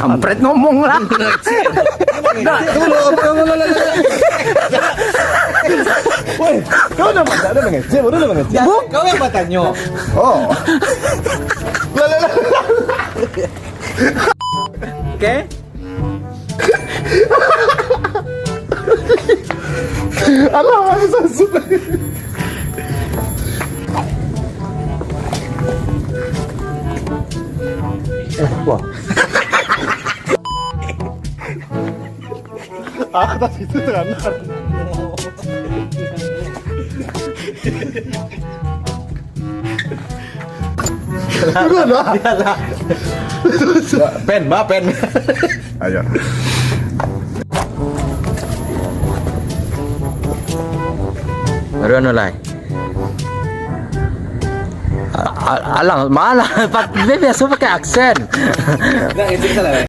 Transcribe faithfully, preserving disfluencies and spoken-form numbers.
Kampret ngomong lah. Nah, tunggu, tunggu, tunggu, tunggu, tunggu. Woi, kau dah masak, dah mengecek, baru dah mengecek. Kau yang bertanya. Oh. Lah, lah, lah. Oke. Alah, susah, susah. Eh, wah. Ah, atas itu celana. Turun lah. Pen, ba pen. Ayo. Baru anu lai. A-, a-, alang, malah. Pak, dia biasa pakai aksen. Enggak, itu salah.